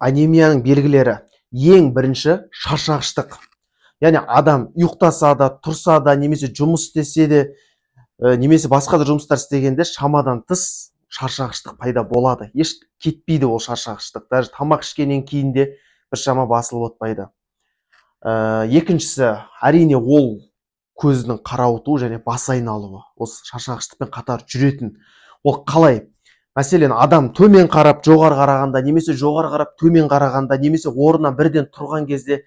Анемияның белгілері ең бірінші шаршағыштық. Яғни адам ұйықтаса да, тұрса да, немесе жұмыс істесе де, немесе басқа да жұмыстар істегенде шамадан тыс шаршағыштық пайда болады. Еш кетпейді ол шаршағыштық. Даже тамақ ішкеннен кейін де біршама басылып отпайды. Екіншісі, әрине, ол көзінің қарауытуы және бас айналуы. Осы шаршағыштықпен қатар жүретін. Ол қалай? Мәселен, адам төмен қарап жоғары қарағанда, немесе жоғары қарап төмен қарағанда, немесе орнынан бірден тұрған кезде,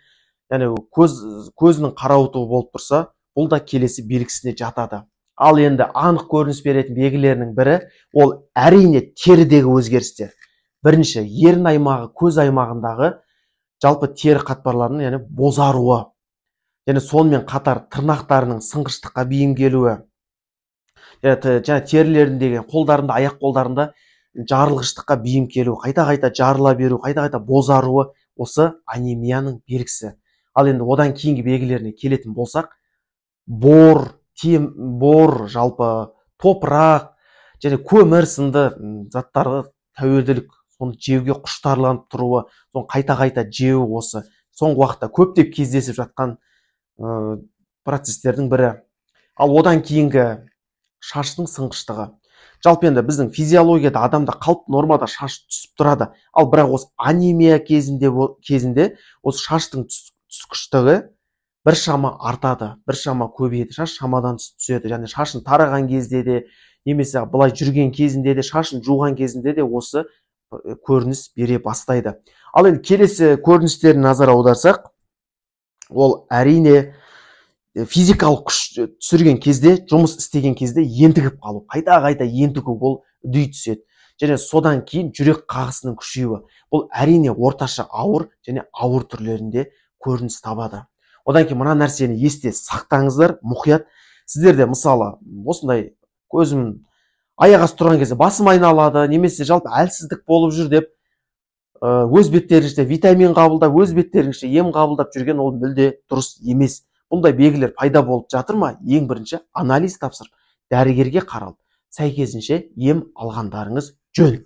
яғни көзінің қарауытуы болып тұрса, бұл да келесі белгісіне жатады. Ал енді анық көрініс беретін белгілерінің бірі ол әрине терідегі өзгерістер. Бірінші, ерін аймағы, көз аймағындағы жалпы тері қатпарларының, яғни бозаруы, және сонымен қатар тырнақтарының сынғыштыққа бейім келуі, және терілеріндегі қолдарында, аяқ қолдарында жарылғыштыққа бейім келу, қайта-қайта жарыла беру, қайта-қайта бозаруы осы анемияның белгісі. Ал енді одан кейінгі белгілеріне келетін болсақ, бор, бор, жалпы топырақ және көмір сынды заттарға тәуелділік, соны жеуге құштарланып тұруы, соны қайта-қайта жеуі осы соңғы уақытта көптеп кездесіп жатқан процестердің бірі. Ал одан кейінгі шаштың сынғыштығы. Жалпы енді біздің физиологияда адамда қалыпты нормада шаш түсіп тұрады. Ал бірақ осы анемия кезінде осы шаштың түскіштігі біршама артады, біршама көбейеді, шаш шамадан түседі. Және шашын тараған кезде де, немесе былай жүрген кезінде де, шашын жуған кезінде де осы көрініс бере бастайды. Ал енді келесі көріністеріне назар аударсақ, ол әрине физикалық күш түсірген кезде, жұмыс істеген кезде ентігіп қалу, қайта-қайта ентігу, бұл үдей түседі. Және содан кейін жүрек қағысының күшеюі. Бұл әрине орташа ауыр және ауыр түрлерінде көрініс табады. Одан кейін мына нәрсені есте сақтаңыздар, мұқият. Сіздерде мысалы осындай көзім аяқ асты тұрған кезде басым айналады, немесе жалпы әлсіздік болып жүр деп өз беттеріңізше витамин қабылдап, өз беттеріңізше ем қабылдап жүрген ол мүлде дұрыс емес. Бұндай белгілер пайда болып жатыр ма? Ең бірінші анализ тапсырып, дәрігерге қаралып, сәйкесінше ем алғандарыңыз жөн.